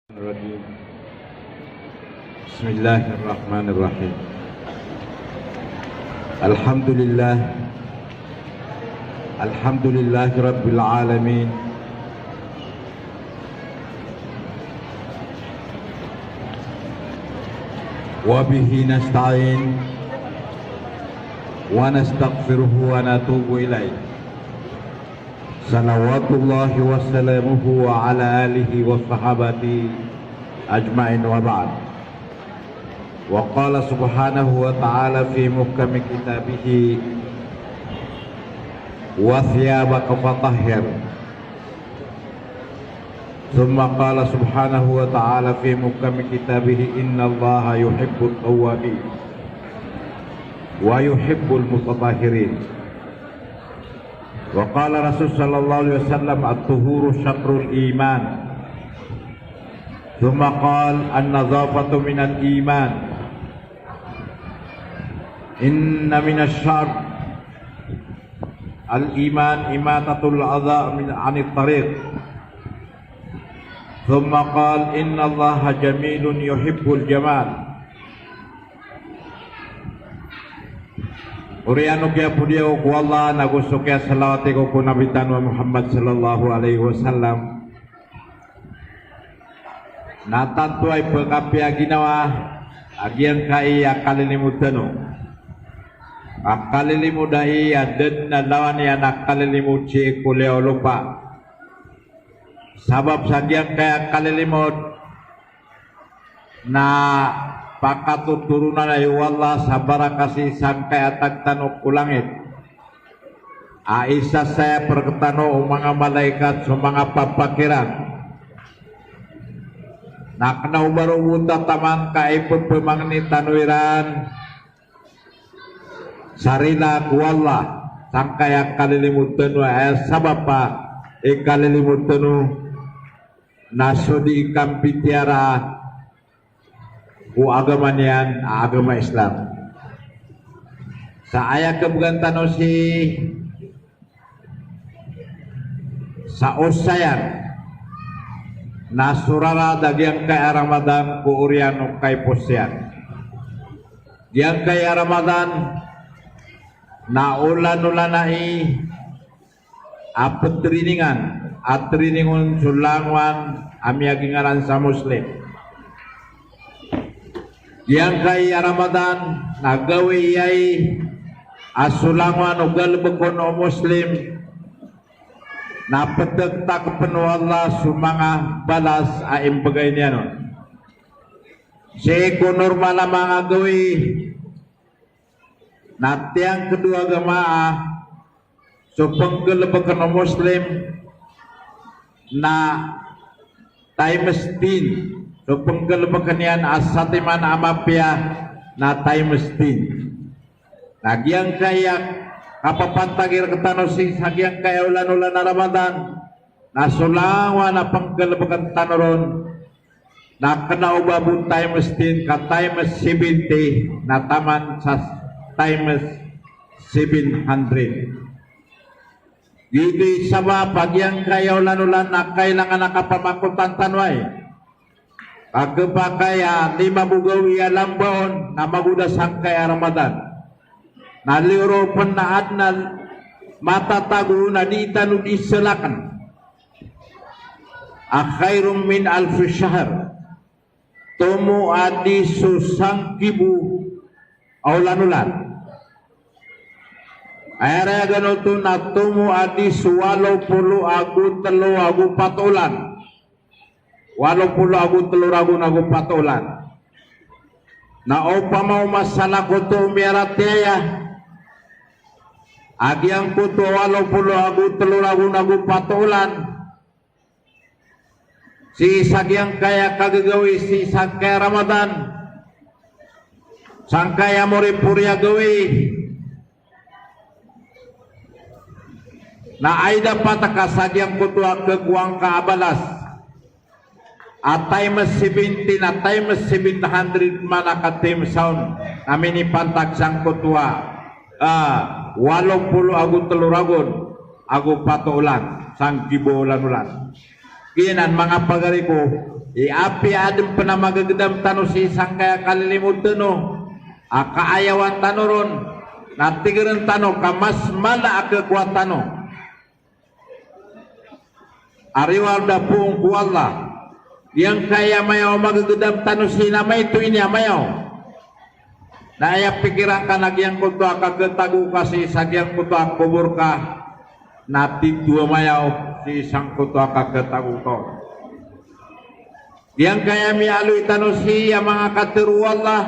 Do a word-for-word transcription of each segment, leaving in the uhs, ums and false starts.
الرجيم. بسم الله الرحمن الرحيم. الحمد لله. الحمد لله رب العالمين. وبه نستعين ونستغفره ونتوب إليه. صلوات الله وسلامه على آله وصحابته أجمعين وبعد. وقال سبحانه وتعالى في محكم كتابه: وثيابك فطهر. ثم قال سبحانه وتعالى في محكم كتابه: إن الله يحب التوابين ويحب المتطهرين. وقال رسول صلى الله عليه وسلم: الطهور شطر الإيمان. ثم قال: النظافة من الإيمان. إن من شعائر الإيمان إماطة الأذى من، عن الطريق. ثم قال: إن الله جميل يحب الجمال. Oriyan o kiyapodiya ko Allah, nago so kiyasalawati ko ko Nabi tano a Muhammad sallallahu alaihi wasallam, na tanto a ipkapiya ginawa a giyangkai a kalilimod tano. A kalilimod ai a da dn a lawan iyan a kalilimod sii ko liyawaw lopa. Sabap sa giyangkai a kalilimod na pakatotoronan ai o Allah sa barakat sii sangkai a tag tano ko langit. A isa saya rktano o manga malaikat so manga papakiran. Na kna o ba roo bo taman ka ipphmangni tano iran sa rila ko Allah, sangkai a kalilimod tano, aya sabap a ikalilimod tano na so di kambitiyaraa ko agama niyan a agama Islam. Sa aya khabgan tano sii sa osayan na so rarad a giyangkai a Ramadan ko oriyan o kaipos iyan. Giyangkai a Ramadan na olan-olan ai a ptriningan, a trining on so langowan a miyagingaran sa Muslim. Giyangkai a Ramadan na gawii ai a so langowan o galbk on o Muslim na pthaktakpn o Allah so manga balas a imbgay niyan on. Sii ko normal a manga gawii, na tiyangkd o agama a so pnggalbkn o Muslim na times ten. So pnggalbkn iyan a satiman a mapiya na times ten. Na giyangkai a kapapantagi rktano sii sa giyangkai a olan-olan a Ramadan, na so langowan a pnggalbkn tano ron na kna o ba bo times ten ka times seventy, na taman sa times seven hundred. Giyoto i sabap a giyangkai a olan-olan na kailangan a kapamakotan tano ai. Ka khapakay a lima bo gawii a lamba on na magoda sangkai a Ramadan. Na liyo ron pn na adn a matatago on a dii tano dii slakn a khairun min alfi shahr. Tomo a dii so sanggibo a olan-olan. Aya rayagan oto na tomo a dii so walo polo ago tlo ago pat a olan. Walo polo ago tlo ragon ago pat a olan. Na opama o masalakaw oto o miyaratiyaya a giyangkoto a walo polo ago tlo ragon ago pat a olan sii sa giyangkaya kagagawii sii sangkaya Ramadan, sangkaya moripori a gawii, na aya dapat ka sa giyangkoto a khakowa ngka a balas a times seventy na times seven hundred man a ka times on na minipantag sangkoto a, ah, walo polo ago tlo ragon ago pat a olan, sanggibo a olan-olan. Giyanan manga pagari ko, i apiya aden pen a magegedam tano sii sangkaya kalilimod tano a kaayawan tano ron, na tigeren tano ka mas mala a kekowa tano a reward a poon ko Allah. Giyangkaya mayaw a magegedam tano sii na maito ini a mayaw. Na aya pikiran ka na giyangkoto a kaketago ka sii sa giyangkoto a kobor ka, na tito a mayaw sii sangkoto a kaketago ka. Giyangkaya miyaaloy tano sii a manga katero o Allah,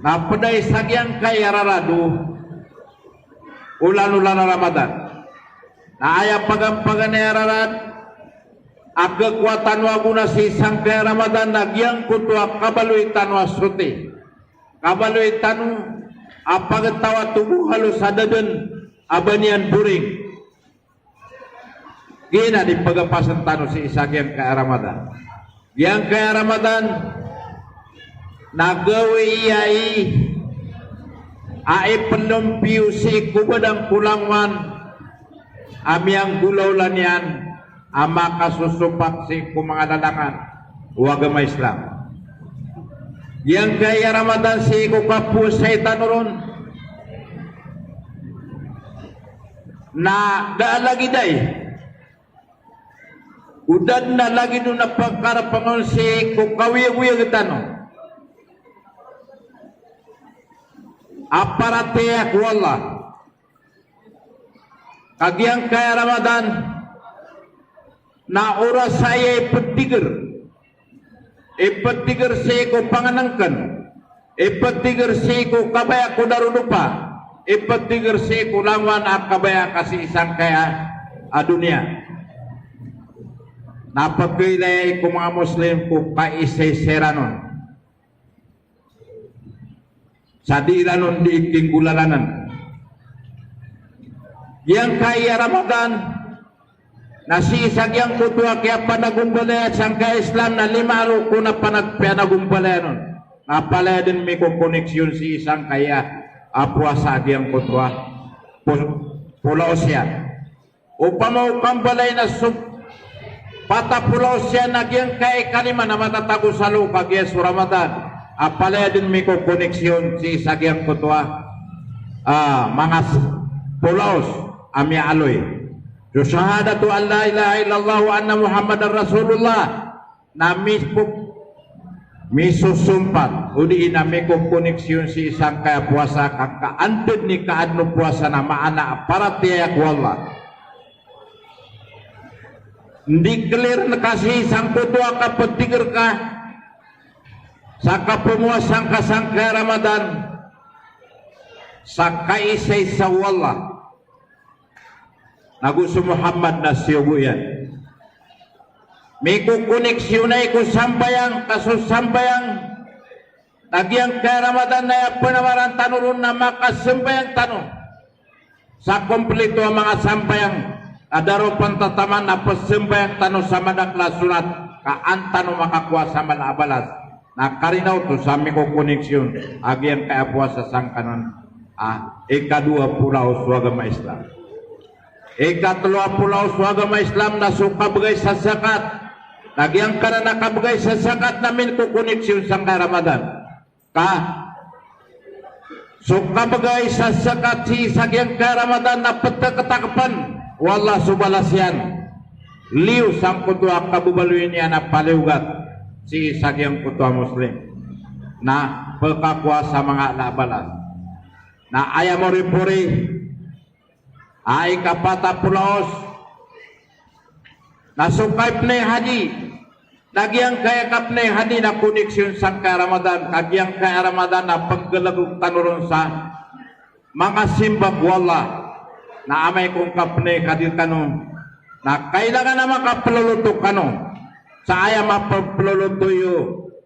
na ped ai sa giyangkaya rarad o olan-olan a Ramadan. Na aya pagampaganay a rarad a kekowa tano a gona sii sangkaya Ramadan na giyangkoto a kabaloy tano a soti. Kabaloy tano a pagtawa tobo halo sa deden a ba niyan boring. Giyanan i pagapasen tano sii sa giyangkaya Ramadan. Giyangkaya Ramadan na gawii aya i a ipelompiyo sii ko badan ko langowan a miyanggolawla niyan a makasosopak sii ko manga lalangan o agama Islam. Giyangkaya Ramadan sii ko kapowasai tano ron na da a lagid ai o da den a lagid on a pekarapengon sii ko kawiyagoyag tano a paratiyaya ko Allah. Ka giyangkaya Ramadan na oras aya ipediger, ipediger sii ko pangenengken, ipediger sii ko kabaya ko darodopa, ipediger sii ko langowan a kabaya ka sii sangkaya a doniya. Na pekeilay ko manga Muslim ko kaisaisa iran on sa di iran on di ikinggolalanan. Giyangkaya Ramadan na sii sa giyangkoto a kiyapanagombalaya sangkaya Islam na lima a rokon a panagpiyanagombalayan on. Na palaya den mikokoniksiyon sii sangkaya a powasa a giyangkoto a po-, polaos iyan. Opama o kambalay na so pat a polaos iyan a giyangkaya ikalima na matatago sa loob a giya so Ramadan a palaya den mikokoniksiyon sii sa giyangkoto a, ah, manga s-, polaos a miyaaloy so shahadatu an la ilaha illallah wa anna Muhammadan Rasulullah. Na mipo-, misosompat, odi na mikokoniksiyon sii sangkaya powasa ka, ka anted ni ka aden o powasa na maana a paratiyaya ko Allah. Ndi clear na ka sii sangkoto a kapetiger ka sa kapowasa ngka sangkaya Ramadan sa kaisaisa o Allah nago so Muhammad na siyogo iyan. Mikokoniksiyon ai ko sambayang, ka so sambayang na giyangkaya Ramadan na aya penamaran tano ron na makasambayang tano sa komplito a manga sambayang, a daropen tataman a pesambayang tano sa madakel a sonat, ka an tano makakowa sa mala a balas. Na karina oto sa mikokoniksiyon a giyangkaya powasa sangkanan a ikadowa polaos o agama Islam. Ikatelo a polaos o agama Islam na so kabegay sa zakat. Na giyangkanan a kabegay sa zakat na mikokoniksiyon sangkaya Ramadan. Ka so kabegay sa zakat sii sa giyangkaya Ramadan na peteketakepen o Allah so balas iyan. Liyo sangkoto a kababaloy niyan a paliyogat sii sa giyangkoto a Muslim na pekakowa sa manga ala a balas. Na aya moripori a ikapat a polaos na so kaipnay hadi. Na giyangkaya kaipnay hadi na koniksiyon sangkaya Ramadan, ka giyangkaya Ramadan na penggelegok tano ron sa manga simba ko Allah. Na amay ko ngka pnay hadi kano, na kailangan a makapeloloto kano sa aya mapepeloloto iyo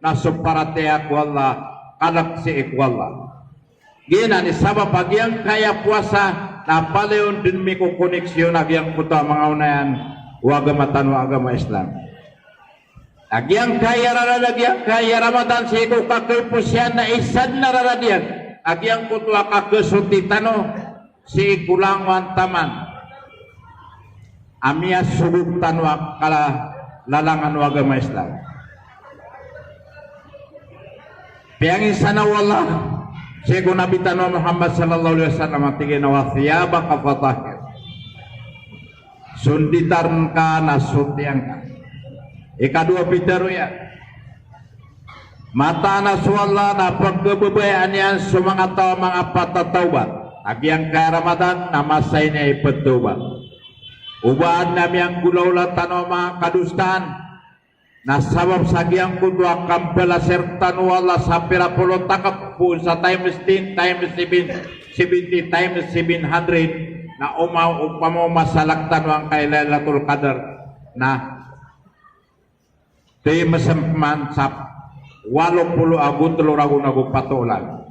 na so paratiyaya ko Allah, kalek sii ko Allah. Giyanan i sabap a giyangkaya powasa na palaya on den mikokoniksiyon a giyangkoto a manga onayan o agama tano a agama Islam. A giyangkaya rarad a giyangkaya Ramadan sii ko kakaiposan na isa den a rarad iyan a giyangkoto a kakesoti tano sii ko langowan taman a miyasogo tano a kala lalangan o agama Islam. Piyanginsana o Allah sii ko Nabi tano a Muhammad sallallahu alaihi wasallam a tig iyan a, "Wa thiyabaka fatahhir." So nditar ngka na sotian ka. Ikadowa a pitharo iyan, mataan a so Allah na pkhababayaan iyan so manga taw a manga patatawbat. A giyangkaya Ramadan na masa ini a ipthawbat. Oba adn a miyanggolawla tano a manga kadosaan na sabap sa giyangkoto a kambalasir tano o Allah sa pira polo takp, poon sa times ten, times seven, seventy, times seven hundred, na oma, opama o masalak tano angkai Lailatul Qadr, na times man sa walo polo ago tlo ragon ago pat olan.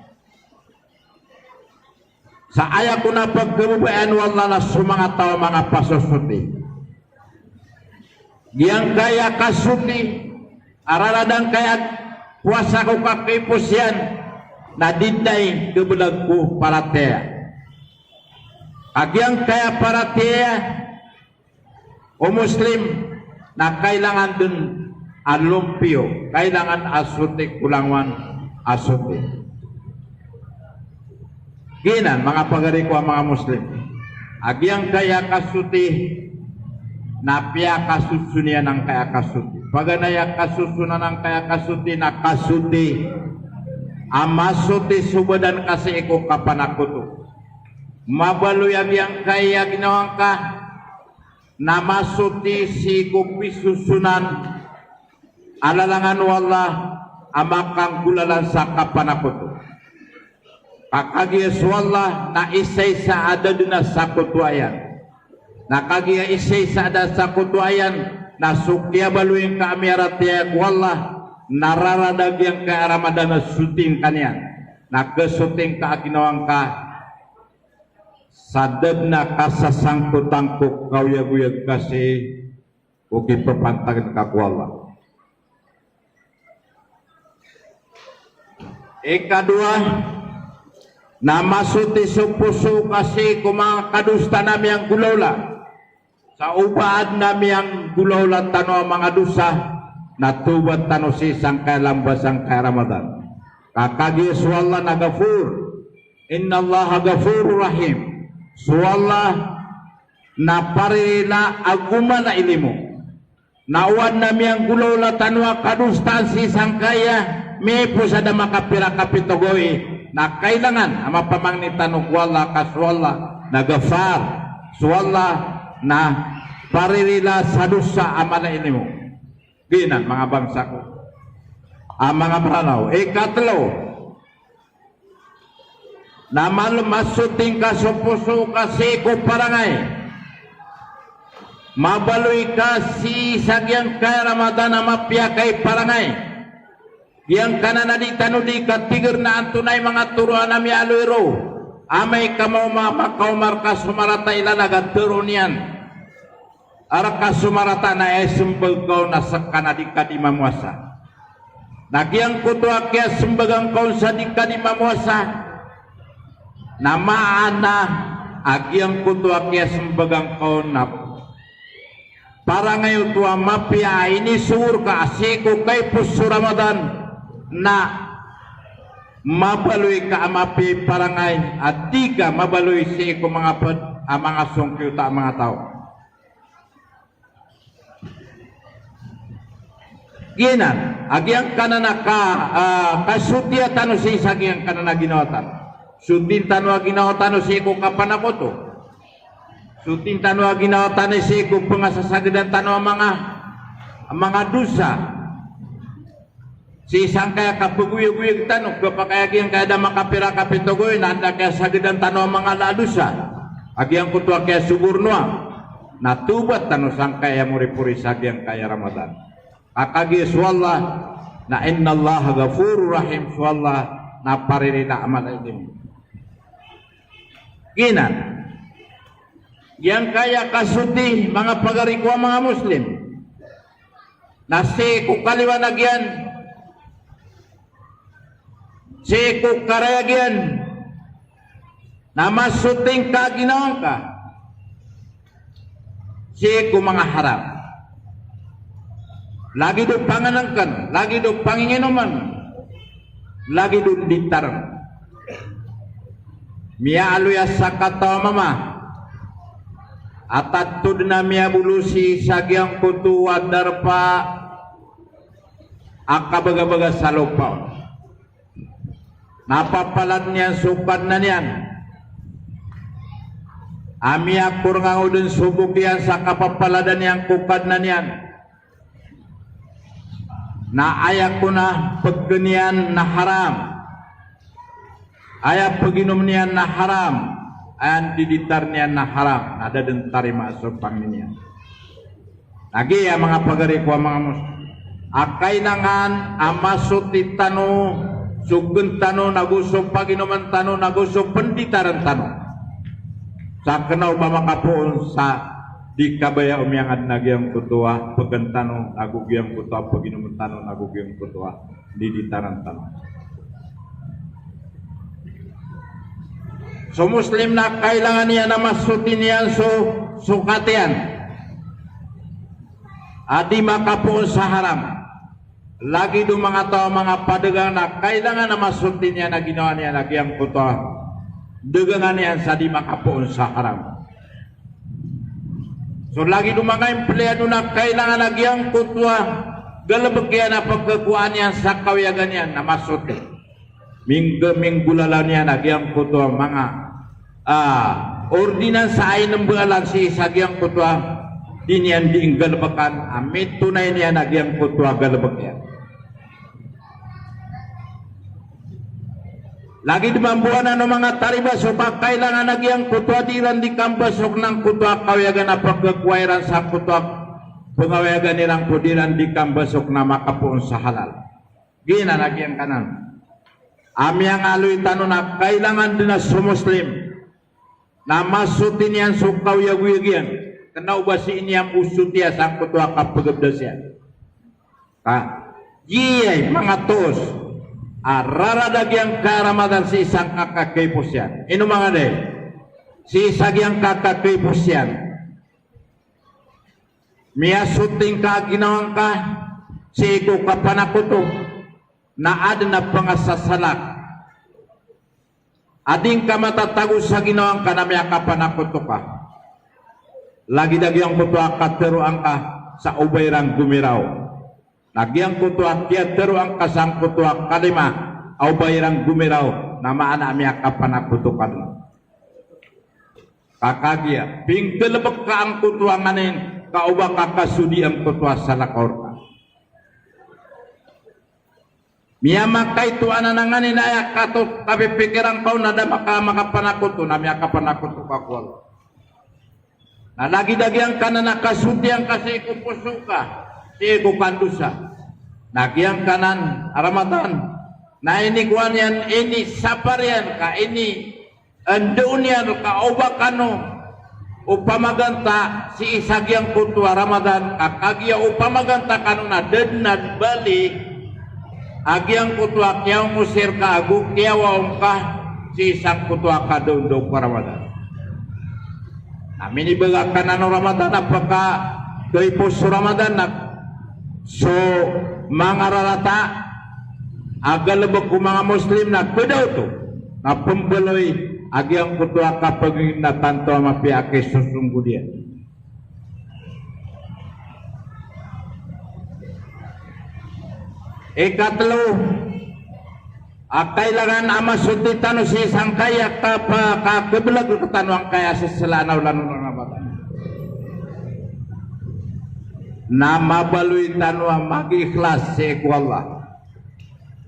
Sa aya kon a pkhababayaan o Allah na so manga taw a manga pasosoti. Giyangkaya kasoti a rarad angkaya powasa ko kakiipos iyan na di dn aya khablag ko paratiyaya. Ka giyangkaya paratiyaya o Muslim na kailangan dn a lompiyo, kailangan a soti ko langowan a soti. Giyanan, manga pagari ko a manga Muslim, a giyangkaya kasoti na piyakasoson iyan angkaya kasoti. Paganay a kasoson angkaya kasoti na kasoti a masoti so badan ka sii ko kapanakoto. Mabaloy a giyangkaya ginawa ngka na masoti sii ko pisosonan a lalangan o Allah a makanggolalan sa kapanakoto. Ka kagiya so Allah na isaisa a da dn a sakotoa iyan. Na kagiya isaisa a da sakotoa iyan, na so kiyabaloy ngka a miyaratiyaya ko Allah na rarad a giyangkaya Ramadan a soti ngka niyan. Na khasoti ngka a ginawa ngka sa da dn a kasasangkotan ko kaoyagoyag ka sii ko kipapantag ka ko Allah. Ikadowa, na masoti so poso ka sii ko manga kadosaan a miyanggolawla. Sa oba adn a miyanggolawla tano a manga dosa, na tawbat tano sii sangkaya lamba sangkaya Ramadan. Ka kagiya so Allah na Ghafur. Innallaha ghafurur rahim. So Allah na paririla ago mala i limo. Na o adn a miyanggolawla tano a kadosaan sii sangkaya miipos a da makapira kapito gawii, na kailangan a mapamangni tano ko Allah ka so Allah na Ghaffar. So Allah na paririla sa dosa a mala i limo. Giyanan, manga bangsa ko a manga Mranaw. Ikatlo, na mal-, masoti ngka so poso ka sii ko parangay. Mabaloy ka sii sa giyangkaya Ramadan a mapiya ka i parangay. Giyangkanan a di tano di katigr na antonaa i manga toroan a miyaaloy roo. Amay ka maoma, makaoma rka so marata i lalag a tharoon iyan rka so marata na aya smbag ka on na ska na di ka di mamowasa. Na giyangkoto a kiyasmbagan ka on sa di ka di mamowasa na maana a giyangkoto a kiyasmbagan ka on na parangay oto a mapiya a inisogo rka a sii ko kaipos so Ramadan na mabaloy ka a mapiya i parangay a di ka mabaloy sii ko manga pd a manga songkiyota a manga taw. Giyanan a giyangkanan a ka, ah, kasotiya tano sii sa giyangkanan a ginawa tano. Sotin tano a ginawa tano sii ko kapanakoto. Sotin tano a ginawa tano sii ko pngasasagdan tano a manga, a manga dosa. Sii sangkaya kapagoyagoyag tano, khapakay a giyangkaya da makapira kapito gawii na anda kiyasagdan tano a manga ala a dosa. A giyangkoto a kiyasogo roo na tawbat tano sangkaya moripori sa giyangkaya Ramadan. Ka kagiya so Allah na innallaha ghafurur rahim, so Allah na paririla a mala i limo. Giyanan. Giyangkaya kasoti, manga pagari ko a manga Muslim, na sii ko kaliwanag iyan, sii ko karayag iyan, na masoti ngka a ginawa ngka sii ko manga haram. Lagid o pangenengken, lagid o panginginomen, lagid o nditareng. Miyaaloy a sakataw a mama a tatod na miyabolo sii sa giyangkoto a darpa a kabagabaga sa lopa on. Na papaladen iyan so Kadnan iyan. A miyakoreng angkoden so bok iyan sa kapapaladan iyan ko Kadnan iyan. Na aya kon a peken iyan na haram. Aya peginomen iyan na haram. Aya ndiditaren iyan na haram. Na da den tarimaa so pangni niyan. Lagid a manga pagari ko a manga Muslim a kailangan a masoti tano so ken tano, nago so paginomen tano, nago so penditaren tano. Sa kena o ba makapoon sa di kabaya o miyangaden a giyangkoto a peken tano, nago giyangkoto a peginomen tano, nago giyangkoto a ndiditaren tano. So Muslim na kailangan iyan a masoti niyan so sokat iyan a di makapoon sa haram. Lagid o manga taw a manga padagang na kailangan a masoti niyan a ginawa niyan a giyangkoto a dagangan iyan sa di makapoon sa haram. So lagid o manga empleyado na kailangan a giyangkoto a galebek iyan a pekekowaan iyan sa kawiyagan iyan na masoti. Mingge-, minggolalaw niyan a giyangkoto a manga, ah, ordinansa a inembaalan sii sa giyangkoto a di niyan di nggalebekan a mitonay niyan a giyangkoto a galebek iyan. Lagid mambo anan o manga taribasok a kailangan a giyangkoto a di iran di kambasok nangkoto a kawiyagan a pagkakowa iran sangkoto a pengawiyagan iran ko di iran di kambasok na makapoon sa halal. Giyanan a giyangkanan a miyangaloy tano na kailangan den a so Muslim na masoti niyan so kawiyagoyag iyan, kena o ba sii niyan bo sotiya sangkoto a kapegabdas iyan. Ka, giyai manga toos a rarad a giyangka a Ramadan sii sangka a kakaipos iyan. Ino manga dai? Sii sa giyangka a kakaipos iyan. Miyasoti ngka a ginawa ngka sii ko kapanakoto, na aden a pengasasalak a di ngka matatago sa ginawa ngka na miyakapanakoto ka. Lagid a giyangkoto a kateroa ngka sa o ba iran gomiraw. Na giyangkoto a kiyateroa ngka sangkoto a kalima a o ba iran gomiraw, na maana a miyakapanakoto ka den. Ka kagiya pinggalebek ka angkoto a nganin ka o ba ka kasodi angkoto a salakaw reka. Miyamakaito anan a nganin a aya kato kapipikiran ka on na da maka-, makapanakoto, na miyakapanakoto ka ko Allah. Na lagid a giyangkanan a kasotiya ngka sii ko poso ka, sii ko kandosa. Na giyangkanan a Ramadan na inikowa niyan, inisapar iyan ka ini Anda on iyan ka o ba kano o pamaganta sii sa giyangkoto a Ramadan, ka kagiya o pamaganta kano na da den a bali a giyangkoto a kiyaongosir ka ago kiyawaong ka sii sangkoto a kadaondaw ko Ramadan. Na minibaga ka nan o Ramadan a paka-, kaipos o Ramadan na so manga rarata a galebek o manga Muslim na keda oto na pembaloy a giyangkoto a kapaginged na tanto a mapiya a kisosonggod iyan. Ikatelo a kailangan a masoti tano sii sangkaya kapa-, kakebelag rektano angkaya seselaan a olan o Ramadan na mabaloy tano a magiikhlas sii ko Allah.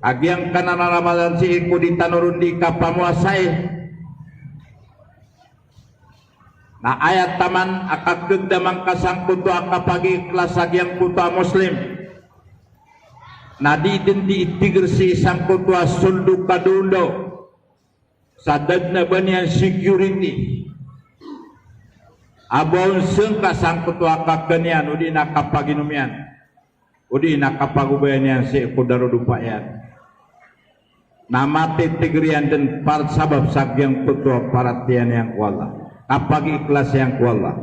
A giyangkanan a Ramadan sii ko di tano ron di kapamowasai. Na aya taman a kakegdaman ka sangkoto a kapagiikhlas a giyangkoto a Muslim na di den di itiger sii sangkoto a soldo kadaondaw sa da den a ba niyan security a ba on sengka sangkoto a kakan iyan odi na kapaginom iyan odi na kapagobay niyan sii ko darodopa iyan. Na matitiger iyan den par-, sabap sa giyangkoto a paratiyaya niyan ko Allah, kapagiikhlas iyan ko Allah.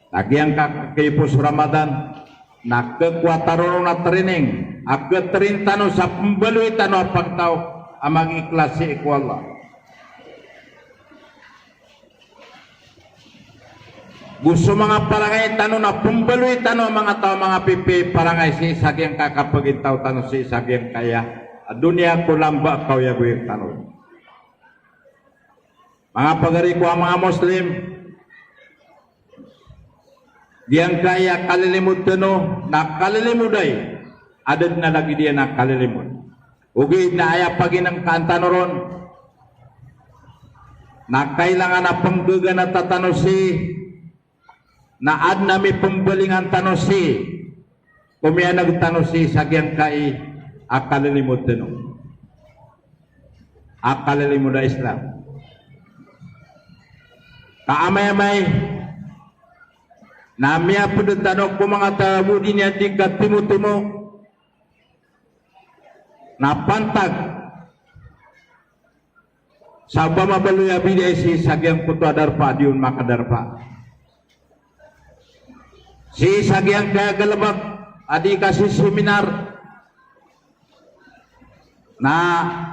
Na giyangka kaipos o Ramadan Na khakowa tano ron a training a khatrain tano sa pmbaloy tano a pagtaw a mangiklas sii ko Allah. Go so manga parangay tano na pmbaloy tano a manga taw a manga pipiya i parangay sii sa giyangkai a kapagintaw tano sii sa giyangkaya a doniya ko lamba a kaoyagoyag tano. Manga pagari ko a manga Muslim, giyangkaya kalilimod tano na kalilimod ay, aden a lagid iyan a kalilimod. Ogaid na aya paginengkaan tano ron na kailangan a penggeganata tano sii, na aden a mipembalingan tano sii ko miyaneg tano sii sa giyangkai a kalilimod tano a kalilimod a Islam. Ka amay-amay na miyaped tano ko manga taw a bo di niyan di katimotimo na pantag sa ba mabaloy a bidai sii sa giyangkoto a darpa a di on makadarpa. Sii sa giyangkaya galebek a di kasiseminar na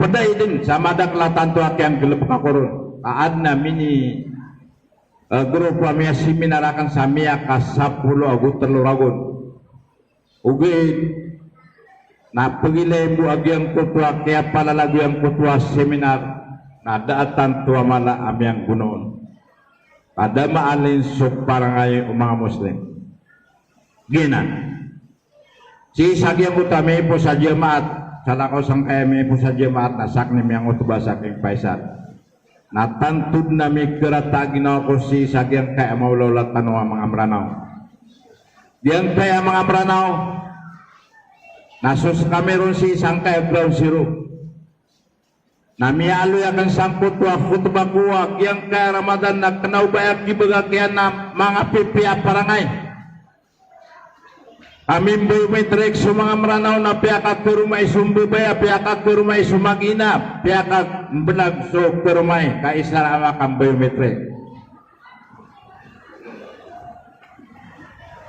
ped a iden sa madakel a tanto a kiyanggalebek ako ron. Ka aden a mini, eh, grupo a miyaseminar aken sa miyakasapolo ago telo ragon. Ogaid na pegilay bo a giyangkoto a kiyapalalagoy angkoto a seminar na da a tanto a mala a miyanggonoon. Ka da maalin so parangay o manga Muslim. Giyanan. Sii sa giyangkoto a miyaipos a jamaat, salakaw sangkaya miyaipos a jamaat na saken i miyangotba, saken i Faisal. Na tanto den a mikerata a ginawa ko sii sa giyangkaya maolaola tano a manga Meranaw. Giyangkaya manga Meranaw na so sekami ron sii sangkaya ground zero. Na miyaaloy aken sangkoto a khotbah ko a giyangkaya Ramadan na kena o ba aya kibegay iyan a manga pipiya a parangay. Ka mimbayometrik so manga Meranaw na piyakakeromai so mbabaya, piyakakeromai so magina, piyakambelag so keromai, ka isa a makambayometrik.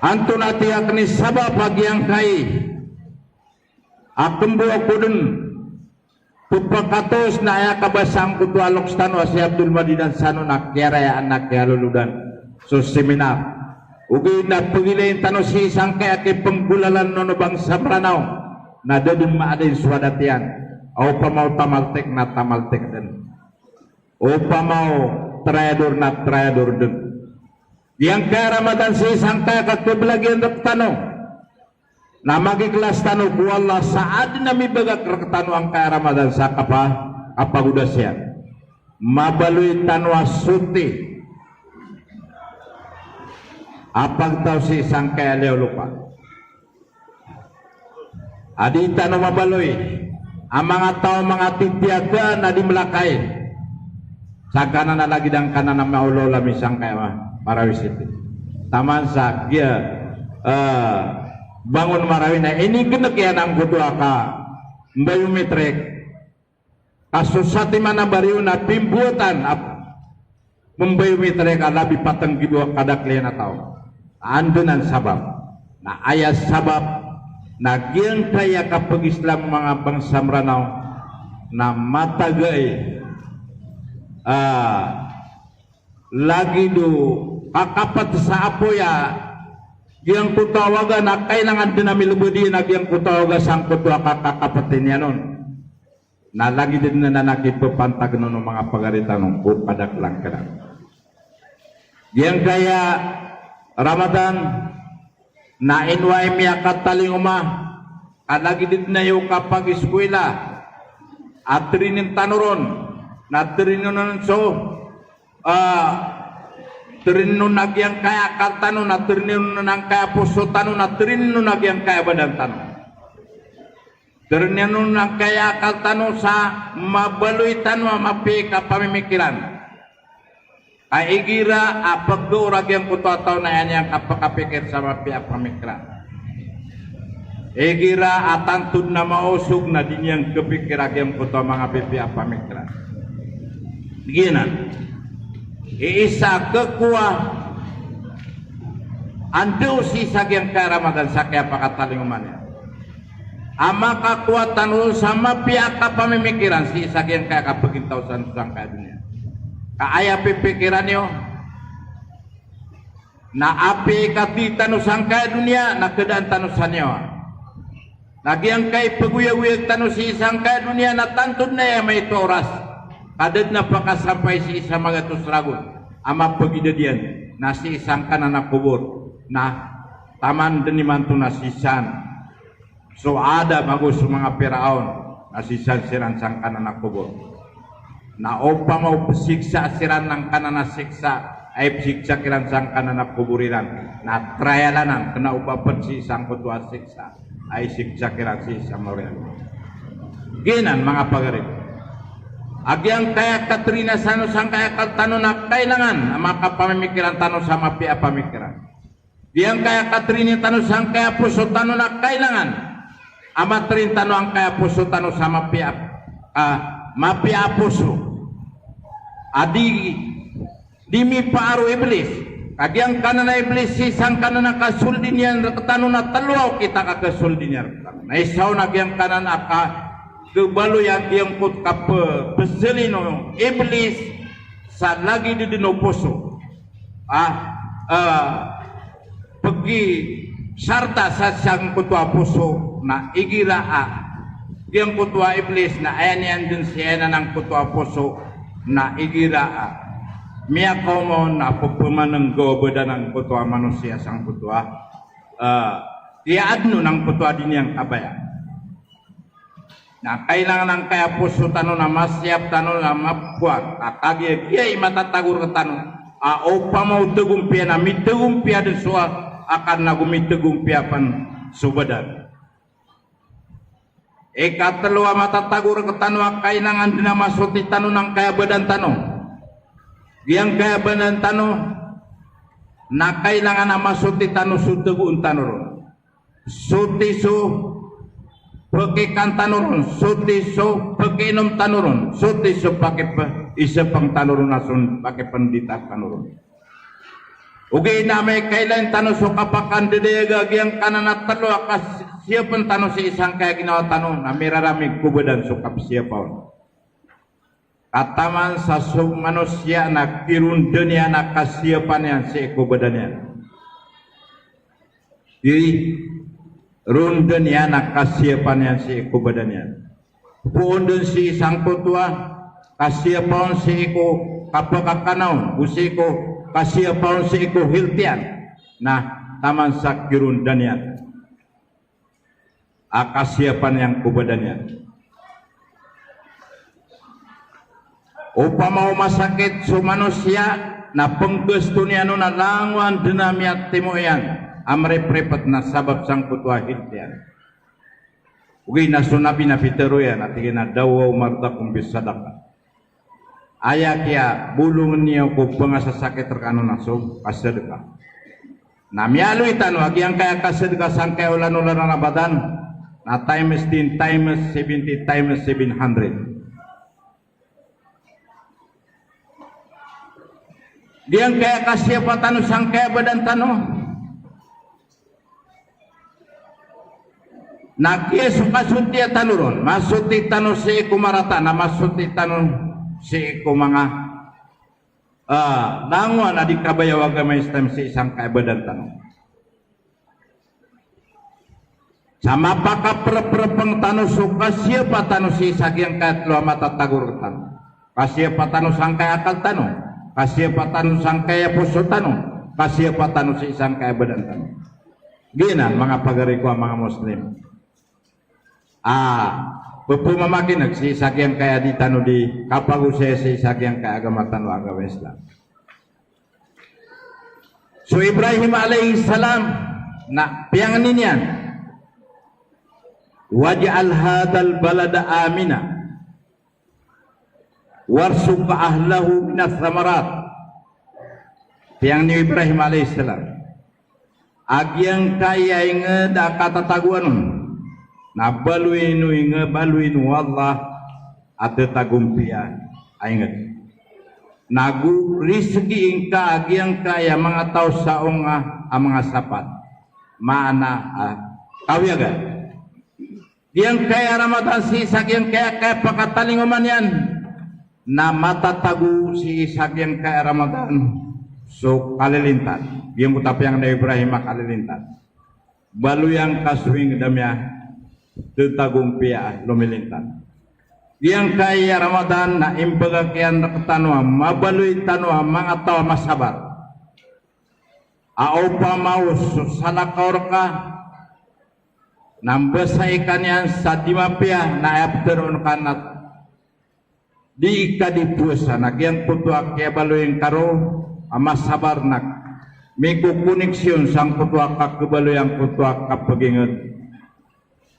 Antonaa tiyak i sabap a giyangkai a kembo ako den pepakatos na aya kabasa angkoto a loks tano a si Abdul Madinan Sano na kiyarayaan a kiyalolodan so seminar. Ogaid na pegilayin tano sii sangkaya a kipenggolalan o bangsa Meranaw na da den maadn so adat iyan. Opama o tamaltek na tamaltek den. Opama o trayador na trayador den. Giyangkaya Ramadan sii sangkaya a kakebelag iyan rektano na magikhlas tano ko Allah sa aden a mibagak rektano angkaya Ramadan sa kapa, kapagodas iyan. Mabaloy tano a soti a pagtaw sii sangkaya a liyawaw lopa. A di tano mabaloy a manga taw a manga titiyagaan a di melakay. Sangkanan a lagid angkanan a maolaola misangkaya a Marawi City. Taman sa giya, eh, Bangon Marawi na inigenek iyan angkoto a ka biometric. Ka so satiman a bariyo na pimboatan a pembiometric a labi patenggibo a kadakel iyan a taw. Anda nan sabap? Na aya sabap na giyangkaya a kapag-Islam o manga bangsa Meranaw na matagai, ah, lagid o kakapet sa apoy a giyangkoto a waga na kailangan den a milebed iyan a giyangkoto a waga sangkoto a kakakapet iyan on. Na lagid den anan a kipepantag on o manga pagari tano ko kadakelan kiran. Giyangkaya Ramadan na ino a miyakatalingoma ka lagid den a iyo kapagiskwila a training tano ron na training on so, ah, training on a giyangkaya akal tano na training on angkaya poso tano na training on a giyangkaya badan tano. Training on angkaya akal tano sa mabaloy tano a mapiya i kapamimikiran. Ka igira a pegdoor a giyangkoto a taw na aya niyan kapakapikir sa mapiya a pamikiran. Igira a tanto den a maosog na di niyan kapikir a giyangkoto a manga pipiya a pamikiran. Giyanan. Iisa a kekowa Anda o sii sa giyangkaya Ramadan sa kiyapakatalingoma niyan a makakowa tano sa mapiya a kapamimikiran sii sa giyangkaya kapagintaw tano sangkaya doniya. Ka aya pipikiran iyo na apiya i kati tano sangkaya doniya na kadaan tano sa niyawa. Na giyangkai pagoyagoyag tano sii sangkaya doniya na tanto den a aya maito a oras ka da den a pakasampay sii sa magatos ragon a mapagidad iyan na sii sangkanan a kobor. Na taman den imanto na sii san so Adam ago so manga Piraon na sii san siran sangkanan a kobor. Na opama o pesiksa siran angkanan a siksa a ipesiksa kiran sangkanan a kobor iran, na trial anan kena o ba pen sii sangkoto a siksa a isiksa kiran sii sa maori a loma. Giyanan manga pagari ko. A giyangkaya katerina tano sangkaya akal tano na kailangan a makapamimikiran tano sa mapiya a pamikiran. Giyangkaya katerini tano sangkaya poso tano na kailangan a materin tano angkaya poso tano sa mapiya a, mapiya a poso a di di mipaar o Iblis. Ka giyangkanan a Iblis sii sangkanan a kasoldi niyan rektano na telo a okit a kakasoldi niyan rektano. Na isa on a giyangkanan a kakebaloy a giyangkoto kapepeselin o Iblis sa lagid den o poso a, a, pekisarta sa sangkoto a poso na igira a giyangkoto a Iblis na aya niyan den sii anan angkoto a poso na igira a miyakaoma on na pepemanenggaw a badan angkoto a manosiya sangkoto a, a, tiyaadn on angkoto a di niyan kabaya. Na kailangan angkaya poso tano na masiyap tano na mapowan a kagiya giya i matatago rektano a opama o tegompiya na mitegompiya den so a, akal ago mitegompiya pen so badan. Ikatelo a matatago rektano a kailangan den a masoti tano angkaya badan tano. Giyangkaya badan tano na kailangan a masoti tano so tegoon tano ron. Soti so pekikan tano ron, soti so pekiinom tano ron, soti so pakipe-, isepeng tano ron, a so pakipendita tano ron. Ogaid na amay ka ilayin tano so kapakandedayag a giyangkanan a telo a kasiyapen tano sii sangkaya ginawa tano, na miraramig ko badan so kapesiyapa on. Ka taman sa so manosiya na kirondan iyan a kasiyapan iyan sii ko badan iyan. Kirondan iyan a kasiyapan iyan sii ko badan iyan. Poon den sii sangkoto a kasiyapa on sii ko kapakakana on, go sii ko kasiyapa on sii ko health iyan. Na taman sa kirondan iyan a kasiyapan iyan ko badan iyan. Opama o masakit so manosiya na penggasto niyan on na langowan den a miyatimo iyan a meripripet na sabap sangkoto a health iyan. Ogaid na so Nabi na pitero iyan a tig iyan a dawaw mardakum bis sadaqah. Aya kiyabolongen iyo ko pengasasakit rekano na so kasedeka. Na miyaaloy tano a giyangkaya kasedeka sangkaya olan-olan a Ramadan na times ten, times seventy, times seven hundred. Giyangkaya kasiyapa tano sangkaya badan tano. Na kiya so kasotiya tano ron, masoti tano sii ko marata, na masoti tano sii ko manga, ah, langowan a di kabaya o agama Islam sii sangkaya badan tano. Sa mapakapreprepeng tano so kasiyapa tano sii sa giyangkaya telo a matatago rektano. Kasiyapa tano sangkaya akal tano, kasiyapa tano sangkaya poso tano, kasiyapa tano sii sangkaya badan tano. Giyanan manga pagari ko a manga Muslim a pepemamakineg sii sa giyangkaya di tano di kapagosaya sii sa giyangkaya agama tano a agama Islam. So Ibrahim alayhis salam na piyangni niyan, "Waj'al hadhal balada amina warzuq ahlahu minas samarat." Piyangni o Ibrahim alayhis salam a giyangkaya inged a katatagoan on na baloyin o inge-, baloyin o Allah a tetagompiya a inged. Nago rizki ingka a giyangkaya manga taw sa onga a manga sapat. Maana a kawiyagan. Giyangkaya Ramadan sii sa giyangkaya kapakatalingoma niyan na matatago sii sa giyangkaya Ramadan so kalilintan. Giyangkoto a piyang Nabi Ibrahim a kalilintan. Baloy angka so ingd ami a tetagompiya a lomilintan. Giyangkaya Ramadan na imbagak iyan rektano a mabaloy tano a manga taw a masabar. A opama o so salakaw reka na mbasai ka niyan sa di mapiya na aya pteroon ka na di ka di powasa, na giyangkoto a kiyabaloy ngka ron a masabar na mikokoneksiyon sangkoto a kakhabaloy angkoto a kapeginged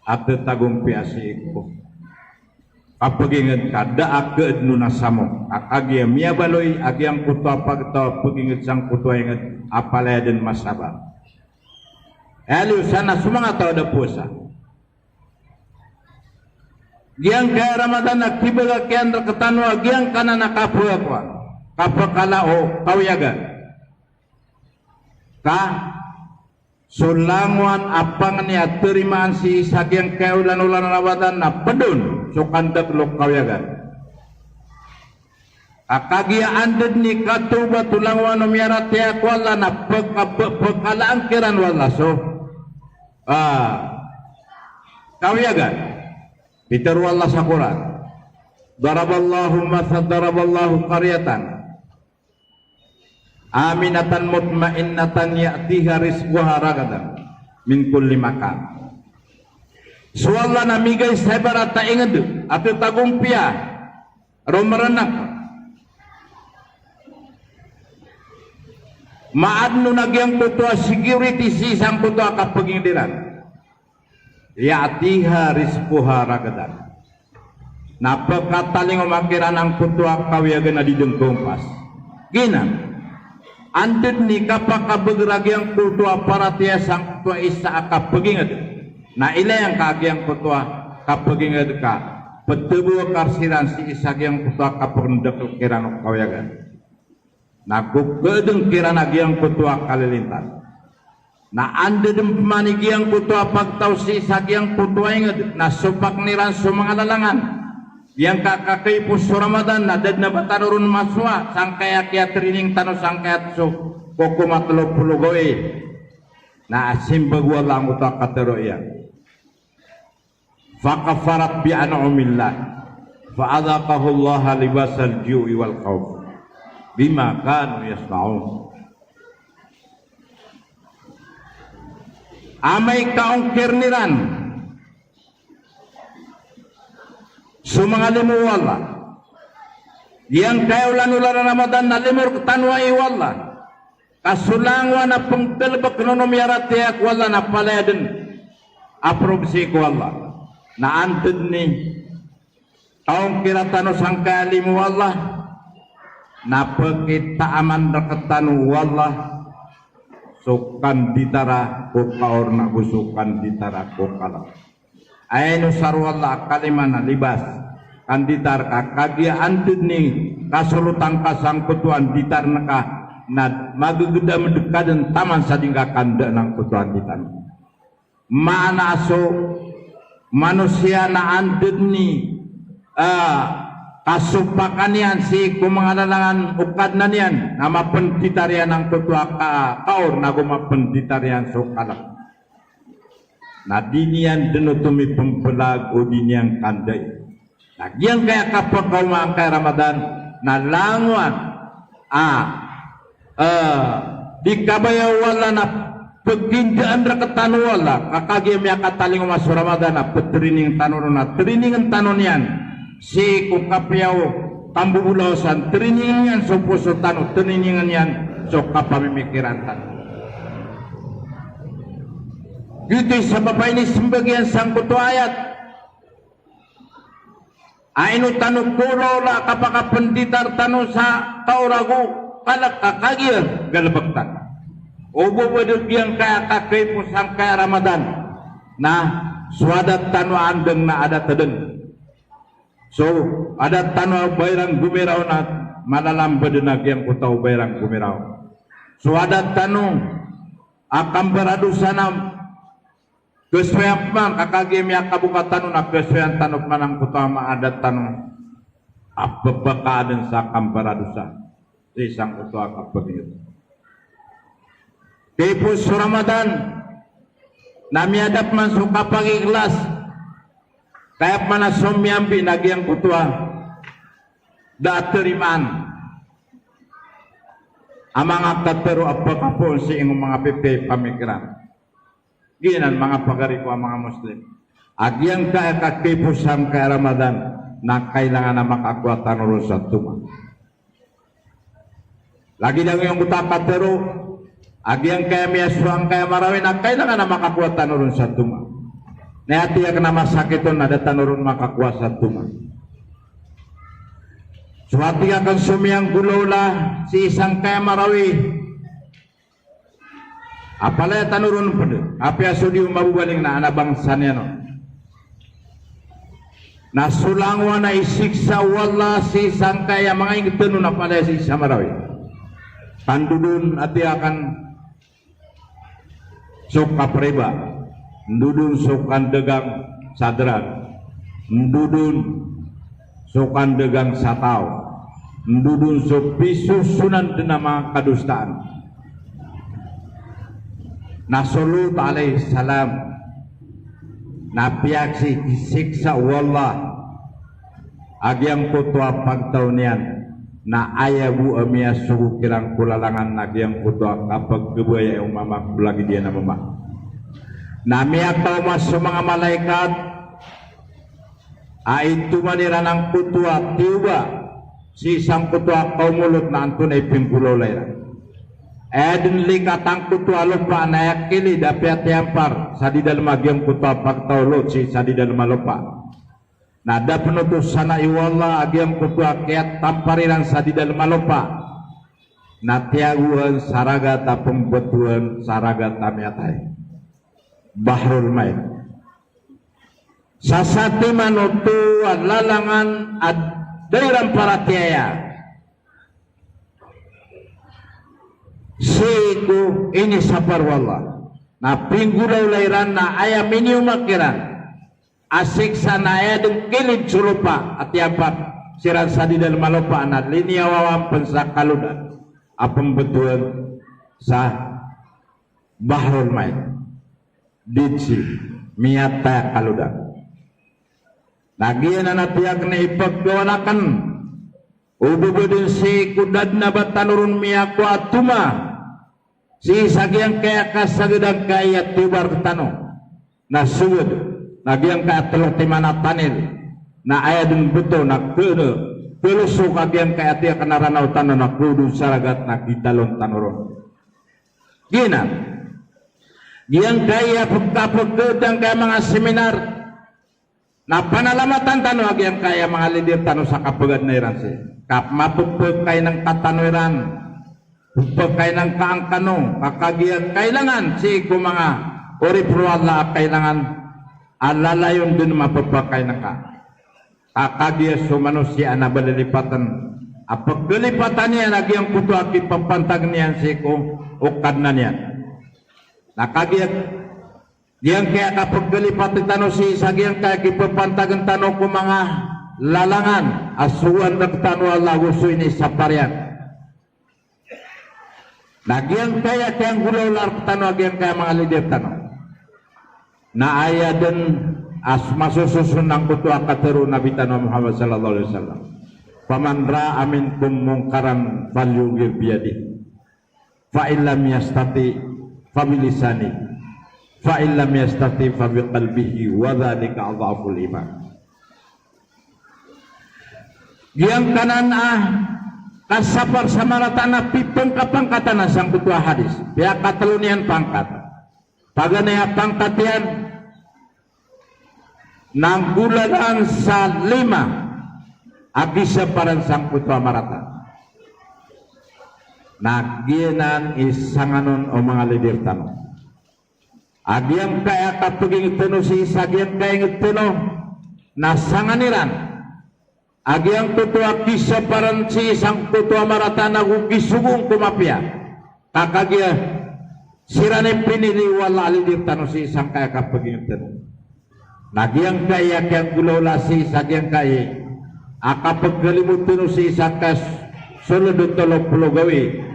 a tetagompiya sii ko kapeginged ka da a keed non a samok. A kagiya miyabaloy a giyangkoto a pagtaw a peginged sangkoto a inged a palaya den masabar. Aya liyo san na so manga taw a da powasa. Giyangkaya Ramadan na kibagak iyan rektano a giyangkanan a kapegakowa, kapekala o kawiyagan. Ka so langowan a pangni a tarimaan sii sa giyangkaya olan-olan a Ramadan na ped on so kandakel o kawiyagan. A kagiya anda den i katawbat o langowan o miyaratiyaya ko Allah na peka-, pe-, pekalaan kiran o Allah so, ah, kawiyagan. Pitero o Allah sa Qur'an. Daraballahu matha-, daraballahu qaryatan aminatan mutma'innatan ya'tiha rizquha ragadan min kulli makan. So Allah na migay sa ibarat a inged a tetagompiya, romerenek. Maadn on a giyangkoto a security sii sangkoto a kapeginged iran. Ya'tiha rizquha ragadan. Na pekatalingoma kiran angkoto a kawiyagan a di den kagompas. Giyanan. Anda den i kapakabeger a giyangkoto a paratiyaya sangkoto a isa a kapeginged. Na ilaya ngka a giyangkoto a kapeginged ka petebo ka resiran sii sa giyangkoto a kapendakel kiran o kawiyagan. Na go keed den kiran a giyangkoto a kalilintan. Na anda den pman i giyangkoto a pagtaw sii sa giyangkoto a inged na sopakn iran so manga lalangan. Giyangkaya kakaipos so Ramadan na da den a ba tano ron masowa sangkaya kiyatraining tano sangkaya so kokomat lopolo gawii. Na simbag o Allah angkoto a katero iyan. Fakaffarat bi an'umillah, fa adhaqahullaha libasal ju'i wal khawf bima kanu yasna'un. Amay ka ongkirn iran so manga limo o Allah. Giyangkaya olan-olan a Ramadan na limo rektano ai o Allah. Ka so langowan a penggalebek on o miyaratiyaya ko Allah na palaya den a probsi ko Allah. Na anda den i kaongkira tano sangkaya limo o Allah na pekitaaman rektano o Allah so kanditara ko kaor na go so kanditara ko kalek. Aya inosar o Allah a kalima na libas. Kanditar ka, kagiya anda den i kasolotan ka sangkoto a nditar ngka na magegedam den ka den taman sa di ngka kandaan angkoto a nditar. Maana so manosiya na anda den i, ah, kasopakan iyan sii ko manga lalangan o Kadnan iyan na mapenditar iyan angkoto a ka-, kaor na go mapenditar iyan so kalek. Na di niyan den oto mipempelag o di niyan kandai. Na giyangkaya kapekaoma angkaya Ramadan na langowan a, eh, di kabaya o Allah na pegindaan rektano o Allah, ka kagiya miyakatalingoma so Ramadan na petraining tano ron na trainingen tano niyan sii ko kapiya o kambobolawasan, trainingen iyan so poso tano, trainingen iyan so kapamimikiran tano. Giyoto i sabap a inisembag iyan sangkoto a ayat a ino tano kolaola a kapakapenditar tano sa kaor ago kalek ka kagiya galebek tano. O bo bo di giyangkaya kakaipos angkaya Ramadan na so adat tano a andang na adat den. So adat tano a ba iran gomiraw na Malalamba den a giyangkoto a oba iran gomiraw. So adat tano a kambaradosa na kesoyan pman, ka kagiya miyakaboka tano na kesoyan tano pman angkoto a maadat tano a pepakaaden sa kambaradosa sii sangkoto a kapaginged. Kipos so Ramadan na miyada pman so kapagikhlas, kaya pman a so miyambi na giyangkoto a da a tarimaan a manga katero a pekapoon sii ko manga pipiya i pamikiran. Giyanan manga pagari ko a manga Muslim. A giyangkaya kakipos angkaya Ramadan na kailangan a makakowa tano ron sa toma. Lagid a giyangkoto a katero, a giyangkaya miyasowa angkaya Marawi na kailangan a makakowa tano ron sa toma. Na aya tiyak na masakit on na da tano ron makakowa sa toma. So aya tiyak na so miyanggolawla sii sangkaya Marawi a palaya tano ron ped, apiya so di on mabobaling na anak bangsa niyan on. Na so langowan a isiksa o Allah sii sangkaya manga inged tano na palaya sii sa Marawi. Ka ndodon a tiyakan so kapriba, ndodon so kandagang sa drug, ndodon so kandagang sa taw, ndodon so pisosonan den a manga kadosaan. Na so Lot alayhis salam na piyakasisiksa o Allah a giyangkoto a pagtaw niyan na aya bo a miyasogo kiran ko lalangan na giyangkoto a kapagkabaya o mama ko lagid iyan a mama. Na miyakaoma so manga malaikat a itoman iran angkoto a tiyoba sii sangkoto a kawm o Lot na antonaa i pinggolawla iran. Aya den likat angkoto a lopa na aya kilid a piyatiyampar sa di dalem a giyangkoto a pagtaw o Lot sii sa di dalem a lopa. Na da pen oto sanai o Allah a giyangkoto a kiyatampar iran sa di dalem a lopa na tiyagoan sa ragat a pembetowan sa ragat a miyatay. Bahrul Mait. Sasatiman oto a lalangan a da iran paratiyaya sii ko inisapar o Allah. Na pinggolawla iran na aya miniyomak iran a siksa na aya den kilid so lopa a tiyampar siran sa di dalem a lopa na liniyawawan pen sa kalodan a pembetowan sa Bahrul Mait. Dead Sea, miyatay a kalodan. Na giyanan a tiyak na ipaggawan aken o bebeden sii ko da den a ba tano ron miyakowa a toma sii sa giyangkaya kasaged angkaya tiyoba rektano. Na soged na giyangkaya telo timan a tanil na aya den beto na kene, kelosok a giyangkaya tiyak na Ranaw tano na keodon sa ragat na gitalon tano ron. Giyanan. Giyangkaya pekapeked angkaya manga seminar na panalamatan tano a giyangkaya manga leader tano sa kapegadna iran sii. Ka mapepekainengka tano iran, pepekainengka angkano, ka kagiya kailangan sii ko manga oripn o Allah a kailangan a lalayon den mapepekainengka. Ka kagiya so manosiya na ba lilipaten a pekelipatan iyan a giyangkoto a kipapantag niyan sii ko o Kadnan iyan. Na kagiya giyangkaya kapekelipati tano sii sa giyangkaya kipepantagen tano ko manga lalangan a sogoan rektano o Allah ago so inisapar iyan. Na giyangkaya kiyanggolawla rektano a giyangkaya manga leader tano na aya den a masososon angkoto a katharo o Nabi tano a Muhammad sallallahu alaihi wasallam, "Faman ra'a minkum munkaran falyughayyir biyadihi." Fa in lam yastati' fa bilisanihi, fa in lam yastati' fa biqalbihi, wa dhalika adhaful iman. Giyangkanan a kasapar sa marata na pipangkapangkatan a sangkoto a hadis. Piyakatelo niyan pangkat. Paganay a pangkat iyan na nggolalan sa lima a kisaparan sangkoto a marata. Na giyanan i sanganon o manga leader tano. A giyangkaya kapaginged tano sii sa giyangkaya inged tano na sangan iran a giyangkoto a kisaparan sii sangkoto a marata nago kisogoon ko mapiya. Ka kagiya siran i pinili o Allah a lidir tano sii sangkaya kapaginget tano. Na giyangkaya kiyanggolawla sii sa giyangkaya a kapagkalimo tano sii sa kasoled o tolo polo gawii.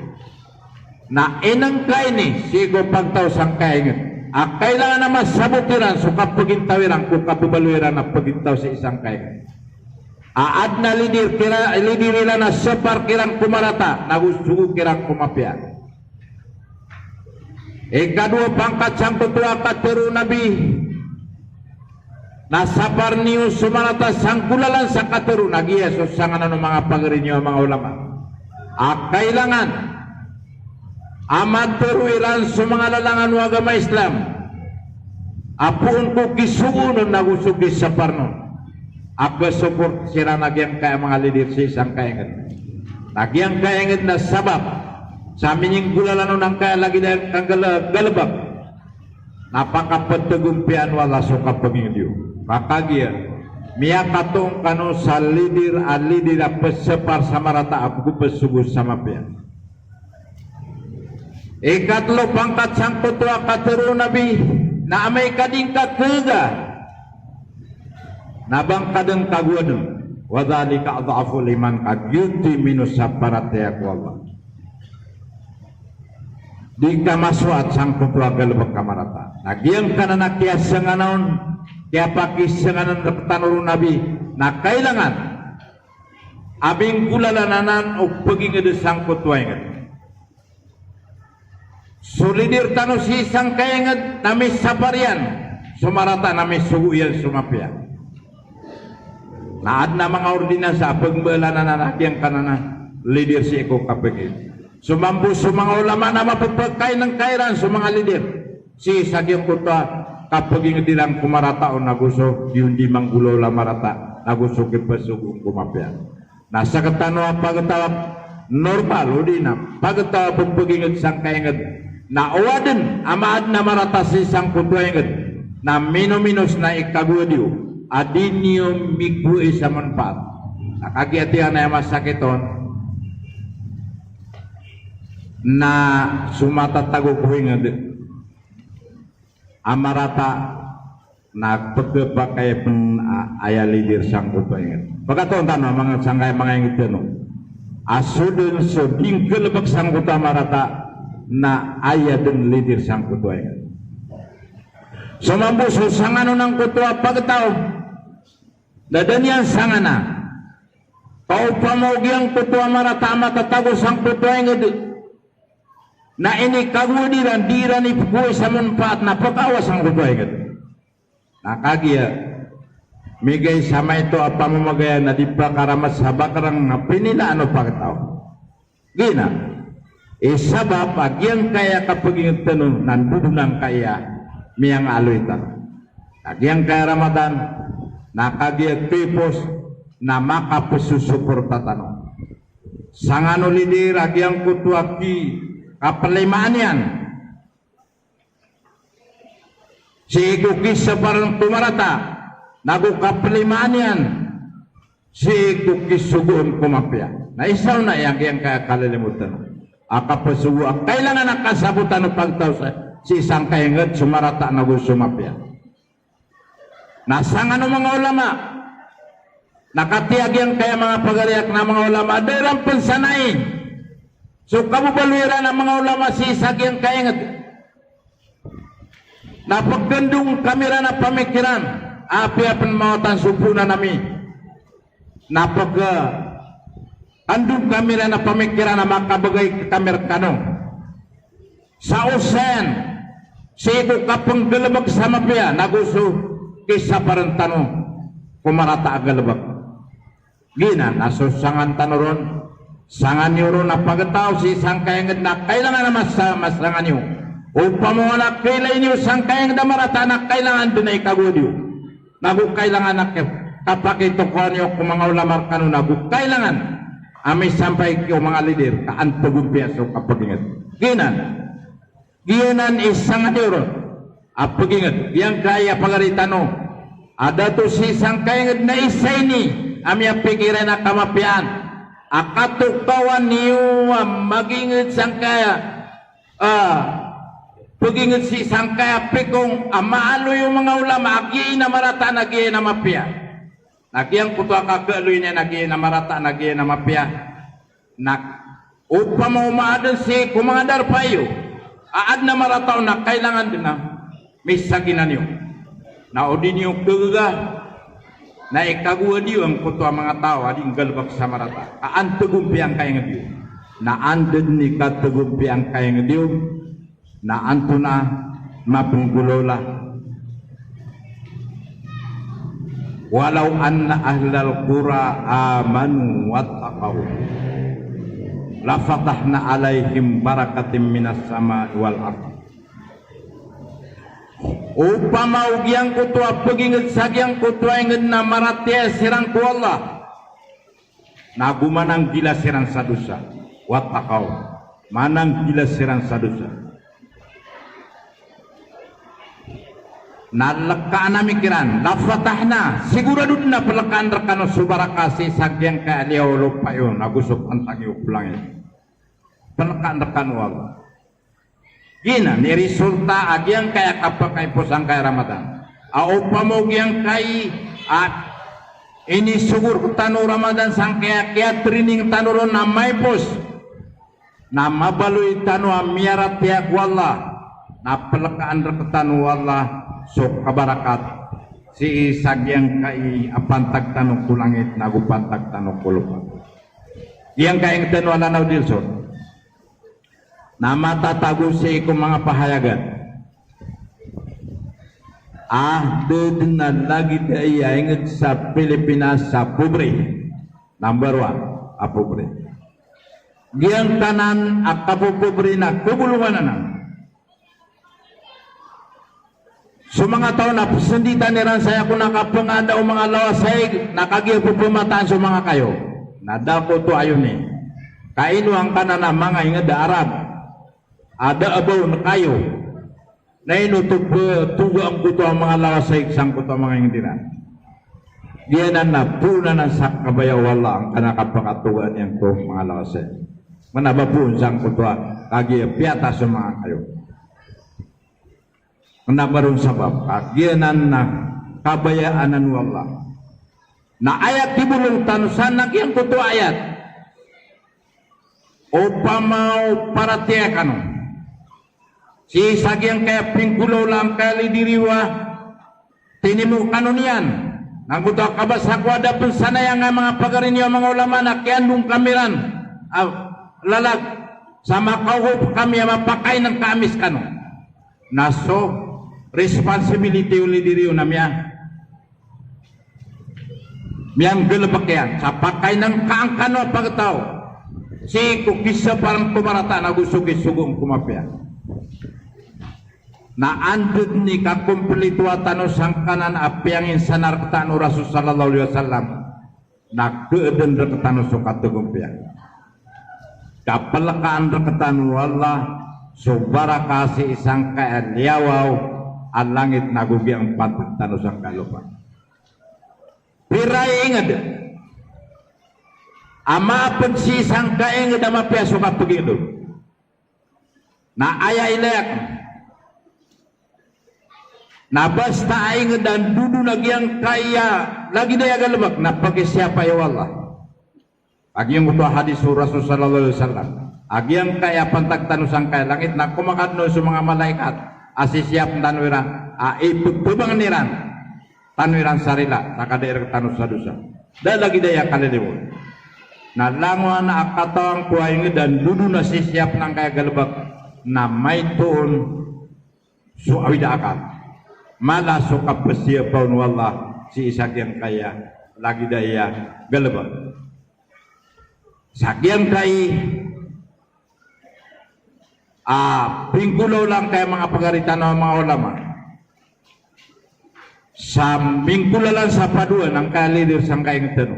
Na inengka ini sii ko pagtaw sangkaya inged a kailangan a masabot iran so kapagintaw iran ko kababaloy iran a pagintaw sii sangkaya inged. A aden a lidir kira, lidir iran a sapar kiran ko marata, nago sogo kiran ko mapiya. Ikadowa pangkat sangkoto a katharo o Nabi, na sapar niyo so marata sa nggolalan sa katharo, na giya so sanganan o manga pagari niyo a manga ulama a kailangan a matharo iran so manga lalangan o agama Islam a poon ko kisogoon on nago so kisapar on a pesoport siran a giyangkaya manga lidir sii sangkaya inged. Na giyangkaya inged na sabap sa mininggolalan on angkaya lagid a kanggal-, galebek na pakapetagompiya o Allah so kapaginged iyo. Ka kagiya miyakatoon kano sa lidir a lidir a pesapar sa marata ago pesogo sa mapiya. Ikatelo pangkat sangkoto a katharo o Nabi, na amay ka di ngka kega na ba ngka den kagoaden, wa dhalika adhaful iman, ka giyoto i minos a paratiyaya ko Allah. Di ka masoat sangkoto a galebek a marata. Na giyangkanan a kiyasanganan, kiyapakisanganan rektano ron o Nabi, na kailangan a minggolalan anan o peginged sangkoto a inged. So lidir tano sii sangkaya inged na misapar iyan so marata, na misogo iyan so mapiya. Na aden a manga ordinansa a pegembalanan a giyangkanan a lidir sii ko kapeginged. So mambo so manga ulama na mapepekainengka iran so manga lidir sii sa giyangkoto a kapeginged iran ko marata on ago so di on di manggolawla marata ago so kipesogo ko mapiya. Na sekatano a pagtaw a normal odi na pagtaw a pepeginged sangkaya inged na o aden a maaden a marata sii sangkoto a inged na minominos na ikagoad iyo a di niyo migoay sa manpaat. Na kagiya tiyan aya masakit on na so matatago ko inged a marata na pegepakay pen a-, aya lidir sangkoto a inged. Pekatoon tano a manga sangkaya manga inged tano a so den so di nggalebek sangkoto a marata na aya den lidir sangkoto a inged. So mambo so sanganon angkoto a pagtaw na da niyan sangana. Ka opama o giyangkoto a marata a matatago sangkoto a inged na inikagoad iran, di iran ipegoay sa manpaat na pekaawa sangkoto a inged. Na kagiya migay sa maito a pamamagayan na di pakaramat sa bakrang na pinilaan o pagtaw. Giyanan i sabap a giyangkaya kapeginged tano na ndodon angkaya miyangaaloy tano. Na giyangkaya Ramadan na kagiya kipos na makapesosoporta tano. Sangano lidir a giyangkoto a ki-, kapelimaan iyan sii ko kisaparan ko marata, nago kapelimaan iyan sii ko kisogoon ko mapiya. Na isa on a giyangkaya kalilimotan a kapesogo a kailangan a kasabotan o pagtaw sa, sii sangkaya inged so marata nago so mapiya. Na sangano manga ulama na katiya giyangkaya manga pagari akn a manga ulama, da iran pen sanai so kababaloy iran a manga ulama sii sa giyangkaya inged. Na pekandong kami ran a pamikiran, apiya pen mawatan so poonan ami. Na pekandong kami ran a pamikiran a makabegay kami rekano sa osayan sii ko kapenggalebek sa mapiya, nago so kisaparan tano ko marata a galebek. Giyanan a so sangan tano ron, sangan iyo ron a pagtaw sii sangkaya inged na kailangan a masa-, masangan iyo. Opama o na kailay niyo sangkaya inged a marata na kailangan den a ikagoad iyo. Nago kailangan a ke-, kapakitokawan iyo ko manga ulama rekano, nago kailangan a misampay ko manga lidir ka an pegompiya so kapeginged. Giyanan. Giyanan i sangan iyo ron a peginged. Giyangkaya pagari tano a dato sii sangkaya inged na isa ini a miyapikir iyan a kamapiyaan a katokawan iyo a magingd sangkaya, ah, pagingd sii sangkaya pikong a maaloy o manga ulama a giya i na marata na giya i na mapiya. Na giyangkoto a kagaaloy niyan a giya i na marata na giya i na mapiya. Na opama o maaden sii ko manga darpa iyo a aden a marata on na kailangan den a misaginan iyo, na o di niyo kagaga, na ikagowad iyo angkoto a manga taw a di nggalebek sa marata ka an tegompiya angkai nged iyo. Na anda den i kategompiya angkai nged iyo, na antonaa i mapnggolawla? Walaw anna ahlal qura amanu wattaqaw lafatahna alaihim barakatim minas samai wal ard. Opama o giyangkoto a pagingd sa giyangkoto a ingd na maratiyaya siran ko Allah, na go mananggila siran sa dosa. Wattaqaw, mananggila siran sa dosa. Na lekaan ami kiran, lafatahna, sigorado den a pelekaan rekano so baraka sii sa giyangkaya liyawaw o lopa iyo, na go so pantag iyo ko langit. Pelekaan rekano o Allah. Giyanan i resulta a giyangkaya kapakaipos angkai Ramadan. A opama o giyangkai a inisogo rektano o Ramadan sangkaya kiyatraining tano ron na maipos, na mabaloy tano a miyaratiyaya ko Allah, na pelekaan rektano o Allah so kabarakat sii sa giyangkai a pantag tano ko langit na go pantag tano ko lopa. Giyangkai ingd tano a Lanao del Sur na matatago sii ko manga pahayagan a da den a lagid aya ingd sa Pilipinas sa pobre. Number one a pobre. Giyangkanan a kapopobre na kagolongan anan. So manga taw na pesenditan iran saya ko na kapengada o manga lawasaig na kagiya pepemataan so manga kayo. Na da koto ayomi. Ka ino angkanan a manga ingd a Arab a da a ba on kayo. Na ino oto petoga angkoto a manga lawasaig sangkoto a manga ingd iran. Giyanan na poon anan sa kabaya o Allah angkanan a kapakatogaan iyan ko manga lawasaig. Kena ba poon sangkoto a kagiya piyatas o manga kayo. Kena ba ron sabap ka giyanan na kabaya anan o Allah. Na ayat i bolong tano san na giyangkoto a ayat. Opama o paratiyaya kano sii sa giyangkaya pinggolawla angkaya lidiriwa, tinimo kano niyan. Na angkoto a kabasa ko adapen sanaya angkaya manga pagari niyo a manga ulama na kiyandong kami ran a lalag sa makaogop kami a mapakaineng ka ami sekano. Na so responsibility o lidiriyo na miya miyanggalebek iyan sa pakaineng ka angkano a pagtaw sii ko kisaparan ko marata na go so kisogoon ko mapiya. Na anda den i kakomplitoa tano sangkanan a piyanginsana rektano o Rasul sallallahu alaihi wasallam na da den rektano so kategompiya. Kapelekaan rektano o Allah so baraka sii sangkaya liyawaw a langit na go giyangpantag tano sangkaya lopa. Pira i ingd a maaped sii sangkai ingd a mapiya so kapegingd on. Na aya ilay akn na basta a ingd a ndodon a giyangkaya lagid aya galebek na pakisiyapa iyo o Allah. A giyangkoto a hadis o Rasul sallallahu alaihi wasallam a giyangkaya pantag tano sangkaya langit na komakadn on so manga malaikat a sisiyapn tano iran a ipegpebangn iran tano iran sa rila sa kada i rektano sa dosa. Da lagid aya kalilimo. Na langowan a katawan ko a ingd a ndodon a sisiyapn angkaya galebek na maito on so awid a akal. Mala so kapesiyapa on o Allah sii sa giyangkaya lagid aya galebek. Sa giyangkai a pinggolawla angkaya manga pagari tano a manga ulama sa minggolalan sa padoan angkaya lidir sangkai ingd tano.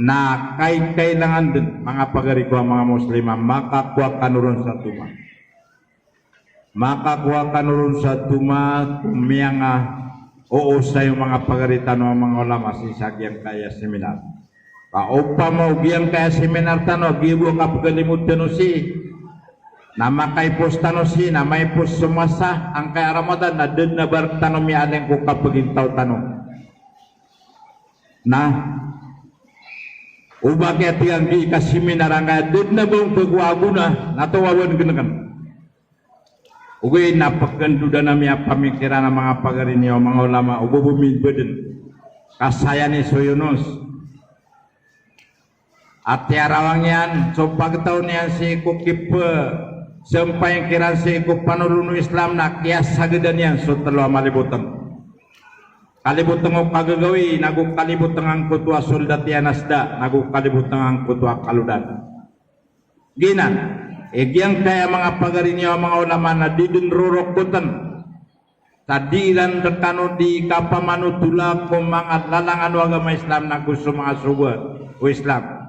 Na kai, kailangan den manga pagari ko a manga Muslim a makakowa kano ron sa toma. Makakowa kano ron sa toma ko miyanga oosay o manga pagari tano a manga ulama sii sa giyangkaya seminar. Ka opama o giyangkaya seminar tano a giya bo a kapagalimod tano sii na makaipos tano sii na maipos so masa angkaya Ramadan na da dn a ba rktano miyaling ko kapagintaw tano. Na o ba kiyatigan gii ka seminar angkaya da dn a ba ongka ko agona na tawawan gnkan. Ogaid na pkhandodan ami a pamikiran a manga pagari niyo a manga ulama o ba bo mibadn. Ka saya ni so Yunus a tiyarawang iyan so pagtaw niyan sii ko kipsampay kiran sii ko panolon o Islam na kiyasagadan iyan so tlo a malibotng. Kalibotng o kagagawii, nago kalibotng angkoto a soldat iyan a sda, nago kalibotng angkoto a kalodan. Giyanan i giyangkaya manga pagari niyo a manga ulama na di dn rorokotn sa di iran rkano di kapamanotola ko manga lalangan o agama Islam nago so manga sogoan o Islam.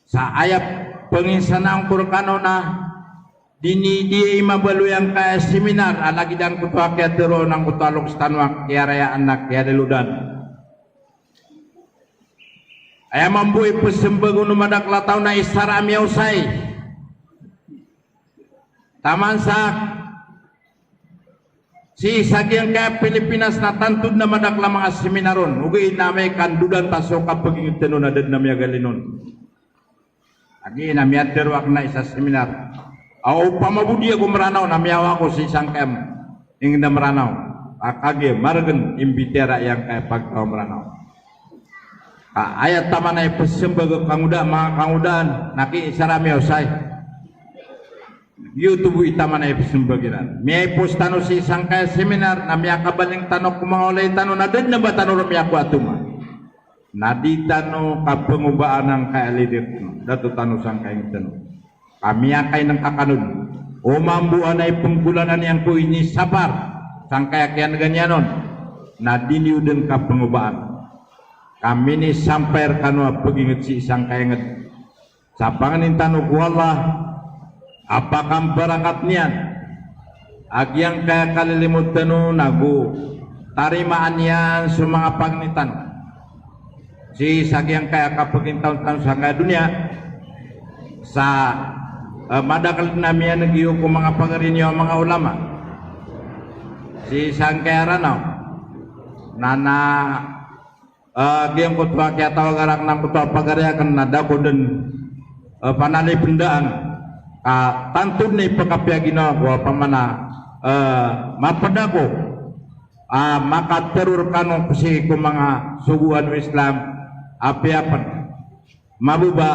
Sa aya panginsanaan ko rkano na di niyo di mabaloy angkaya seminar a lagid angkoto a kiyatharo on angkoto a loks tano a kiyarayaan a kiyalilodan. Aya mambo i psmbag on o madakl a taw na isa ra a miyaosay. Taman sa sii sa giyangkaya Pilipinas na tanto dn a madakl a manga seminar on. Ogaid na amay ka ndodan ta so kapagingd tano na da dn a miyagalin on. Lagid a miyatharo akn a isa seminar a opama bo di ako Mranaw na miyawa ako sii sangkaya ingd a Mranaw. Ka kagiya margn imbitiyara iyangkaya pagtaw a Mranaw. Ka aya taman a ipsmbag o kangoda, manga kangodaan, na ki isa ra a miyaosay. Giyoto bo i taman a ipsmbag iran. Miyaipos tano sii sangkaya seminar na miyakabaling tano ko manga walay tano na da dn a ba tano ron miyakowa toma. Na di tano kapngobaan angkaya lirik tano, dato tano sangkaya ingd tano. Ka miyakainngka kano dn. O mambo a na ipnggolalan iyan ko inisapar sangkaya kiyan'gan iyan on, na di niyo dn kapngobaan. Ka minisampay rkano a pagingd sii sangkaya ingd. Sa pangnin tano ko Allah a pakambarakat niyan a giyangkaya kalilimod tano nago tarimaan iyan so manga pangni tano sii sa giyangkaya kapagintaw tano sangkaya doniya. Sa, eh, madakl dn a miyan'g iyo ko manga pagari niyo a manga ulama sii sangkaya Ranaw. Na, na Ah, giyangkoto a kiyatawagan akn angkoto a pagari akn na da ko dn, eh, panalipndaan. Ka tanto dn i pkhapiya ginawa ko a pamana, eh, mapd ako a makatharo rkano sii ko manga sogoan o Islam a piya pn mababa,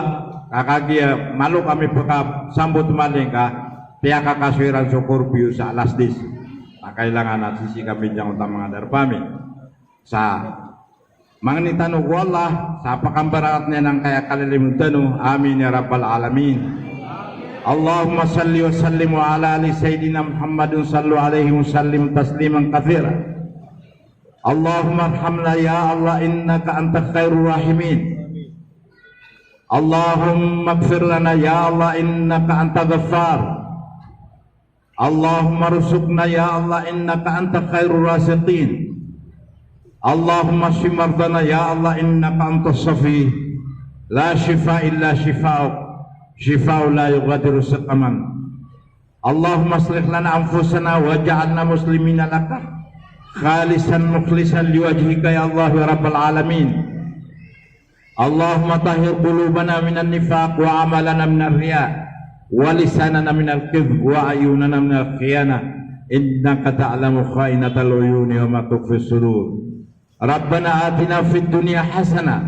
ka kagiya malo kami pkhasambot malin ka piyakakasoy ran so korpiyo sa alas dis. Na kailangan a sisii kami giyangkoto a manga darpa ami. Sa mangni tano ko Allah sa pakambarakat niyan angkaya kalilimod tano. Amin ya rabbal alamin. Allahumma salli wa sallim wa ala ali Sayyidina Muhammadin, sallu alaihi wa sallim tasliman kathira. Allahumma arhamna ya Allah innaka anta khairur rahimin. Allahumma ighfir lana ya Allah innaka anta ghaffar. Allahumma rzuqna ya Allah innaka anta khairur raziqin. Allahumma shfi mardana ya Allah innaka anta shafi. La shifa illa shifauk. Shifaun la yughadiru saqaman. Allahumma aslih lana anfusana waj'alna muslimina laka khalisan mukhlisan liwajhika ya Allah ya rabbal alamin. Allahumma tahhir qulubana minan nifaq wa amalana minar riya wa lisanana minal kidhb wa ayunana minal khiyana innaka ta'lamu kha'inatal uyuni wa ma tukhfis sudur. Rabbana atina fid dunya hasanah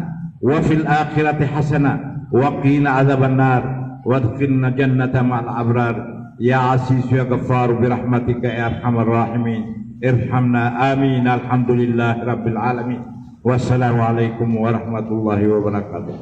wa fil akhirati hasanah wa qina adzaban nar wa adkhilna jannata ma'al abrar. Ya Aziz ya Ghaffar bi rahmatika ya arhamar rahimin. Irhamna amin. Alhamdulillahi rabbil alamin. Wassalamu alaikum warahmatullahi wabarakatuh.